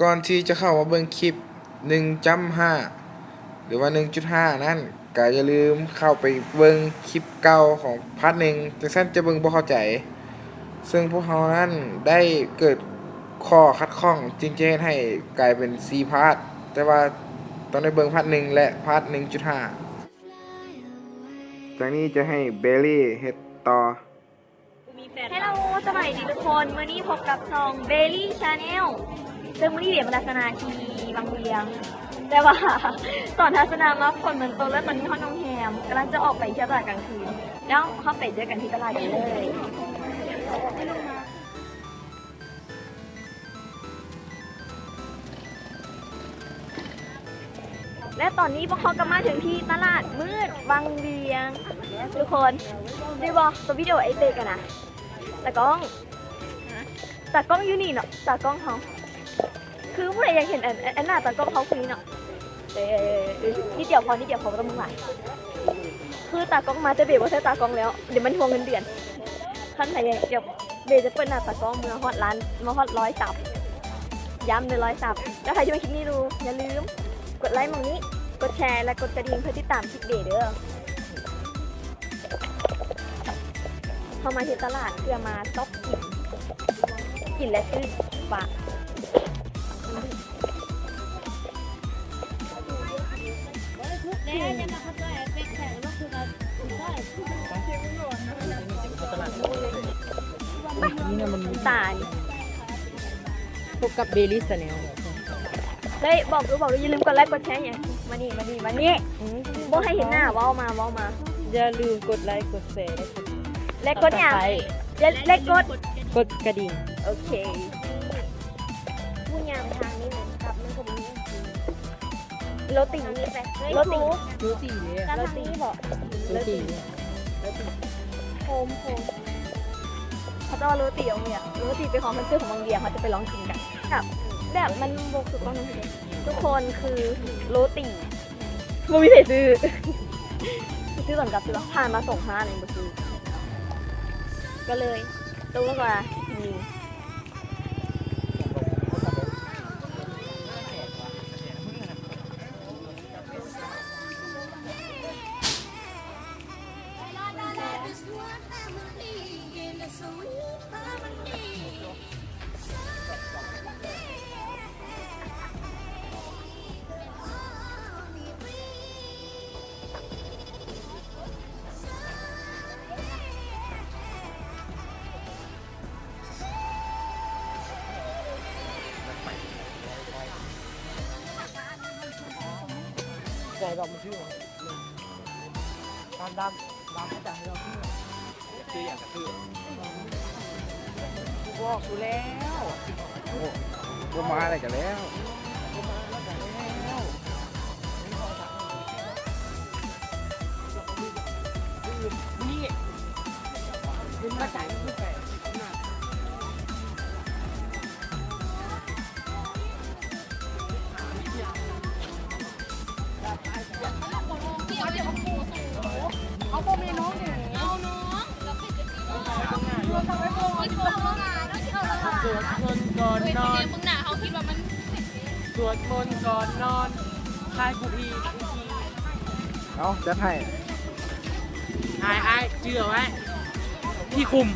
ກ່ອນທີ່ຈະເຂົ້າມາເບິ່ງຄລິບໜຶ່ງຈຸດຫ້າ ຫຼືວ່າໜຶ່ງຈຸດຫ້ານັ້ນ ກໍຢ່າລືມເຂົ້າໄປເບິ່ງຄລິບເກົ່າຂອງພາດໜຶ່ງ ຈັ່ງຊັ້ນຈະເບິ່ງບໍ່ເຂົ້າໃຈ. ເຊິ່ງພວກເຮົານັ້ນໄດ້ເກີດຂໍ້ຂັດຂ້ອງ ຈຶ່ງຈະເຮັດໃຫ້ກາຍເປັນສີ່ພາດ, ແຕ່ວ່າຕ້ອງໄດ້ເບິ່ງພາດໜຶ່ງ ແລະ ພາດໜຶ່ງຈຸດຫ້າ. ຈາກນີ້ຈະໃຫ້ເບລລີເຮັດຕໍ່. ເຮລໂລ ສະບາຍດີທຸກຄົນ, ມື້ນີ້ພົບກັບຊ່ອງເບລລີແຊນແນວ ເຊິ່ງມື້ນີ້ເບມາທັດສະນາທີ່ວັງວຽງ ແຕ່ວ່າຕອນທັດສະນາມາຝົນມັນຕົກ ແລ້ວຕອນນີ້ຮອດໂຮງແຮມ ກຳລັງຈະອອກໄປທ່ຽວຕະຫຼາດກາງຄືນ ແລ້ວເຮົາໄປເຈີກັນທີ່ຕະຫຼາດກັນເລີຍ. ແລະຕອນນີ້ພວກເຮົາກໍມາເຖິງທີ່ຕະຫຼາດມືດວັງວຽງ ທຸກຄົນ. ເຫັນບໍ່ ຕົວວິດີໂອໄອເຕັກຫັ້ນນະ ຕາກ້ອງ ຕາກ້ອງຢູ່ນີ້ເນາະ ຕາກ້ອງເຮົາ. ຄືຜູ້ໃດຢາກເຫັນອັນ ອັນ ອັນໜ້າຕາກ້ອງເຮົາຄືນີ້ເນາະ. ເອີ ນິດດຽວພໍ ນິດດຽວພໍ ບໍ່ຕ້ອງຫວາຍ. ຄືຕາກ້ອງມາ ແຕ່ເບບໍ່ໃຊ້ຕາກ້ອງແລ້ວ ດຽວມັນທວງເງິນເດືອນ. ຄັນໃຜຢາກ ເບຈະເປີດໜ້າຕາກ້ອງເມື່ອຮອດລ້ານ ເມື່ອຮອດຮ້ອຍຊັບ ຢ້ຳເດີຮ້ອຍຊັບ. ແລ້ວໃຜທີ່ເບິ່ງຄລິບນີ້ຢູ່ ຢ່າລືມກົດໄລໝ່ອງນີ້ ກົດແຊ ແລະ ກົດກະດິ່ງ ເພື່ອຕິດຕາມຄລິບເບເດີ. ເຮົາມາທີ່ຕະຫຼາດເພື່ອມາຊັອບກິນ ກິນແລະຊື້ ປະ ນີ້ນະ ມັນ ຕາຍ. ພົບກັບເບລລີແຊນແນວ. ເຮີ້ຍ ບອກດູ ບອກດູ ຢ່າລືມກົດໄລກົດແຊຫຍັງ. ມານີ້ ມານີ້ ມານີ້. ບໍ່ໃຫ້ເຫັນໜ້າ ເວົ້າມາ ເວົ້າມາ. ຢ່າລືມກົດໄລກົດແຊ ແລະ ກົດຫຍັງ? ແລະ ແລະ ກົດ ກົດກະດິ່ງ. ໂອເຄ. ໝູຍ່າງທາງນີ້ແມ່ນກັບມັນກໍບໍ່ມີ. ໂລຕີ ໂລຕີ ໂລຕີເດ້ ກັບທາງນີ້ບໍ? ໂລຕີ ໂລຕີ ໂຮມ ໂຮມ ເຂົາເຈົ້າວ່າໂລຕີວັງວຽງ. ໂລຕີເປັນຂອງເພິ່ນຊື້ຂອງວັງວຽງ ເຮົາຈະໄປລອງກິນກັນ. ກັບແບບມັນບໍ່ຄືກັບ ທຸກຄົນ ຄືໂລຕີ ບໍ່ມີໃຜຊື້ ຊື້ຕອນກັບ ຊື້ ຜ່ານມາສອງຮ້ານຍັງບໍ່ຊື້ ກໍເລີຍຕົກລົງວ່າຊິກິນ. ໃສ່ດອກມະຊື ຕາມດຳ ດຳຈະໃຫ້ເຮົາຊື້ ຢາກຊື້ຫຍັງກໍຊື້ ບອກຢູ່ແລ້ວ ໂອ້ ບໍ່ມາແລ້ວກໍແລ້ວ ບໍ່ມາແລ້ວກໍແລ້ວ ນີ້ ສວດມົນກ່ອນນອນ ສວດມົນກ່ອນນອນ ໃຫ້ຜູ້ທີ່ ເອົາ ຈັດໃຫ້ ອ້າຍ ອ້າຍ ຈື່ເອົາໄວ້ ທີ່ຄຸມ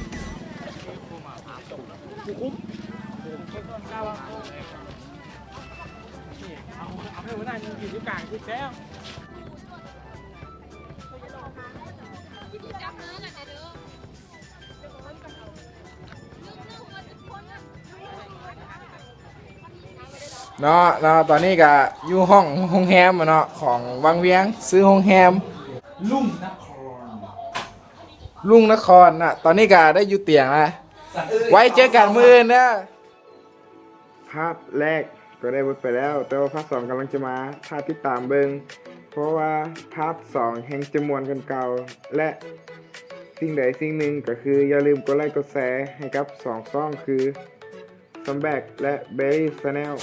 ຜູ້ຄຸມ ເອົາ ເອົາໃຫ້ຫົວໜ້າຢູ່ຢູ່ກາງ ຖືກແລ້ວ. ເນາະ ເນາະ ຕອນນີ້ກະຢູ່ຫ້ອງໂຮງແຮມເນາະ ຂອງວັງວຽງ ຊື່ໂຮງແຮມລຸງນະຄອນ ລຸງນະຄອນນະ. ຕອນນີ້ກະໄດ້ຢູ່ຕຽງລະ ໄວ້ເຈີກັນມື້ອື່ນເດີ. ພາດແລກກໍໄດ້ເບິດໄປແລ້ວ ແຕ່ວ່າພາດສອງກຳລັງຈະມາ ຖ້າຕິດຕາມເບິ່ງ ເພາະວ່າພາດສອງແຮ່ງຈະມ່ວນກວ່າເກົ່າ ແລະ ສິ່ງໃດສິ່ງໜຶ່ງກໍຄືຢ່າລືມກົດໄລກົດແຊໃຫ້ກັບສອງຊ່ອງຄື Sambag ແລະ Berry Channel.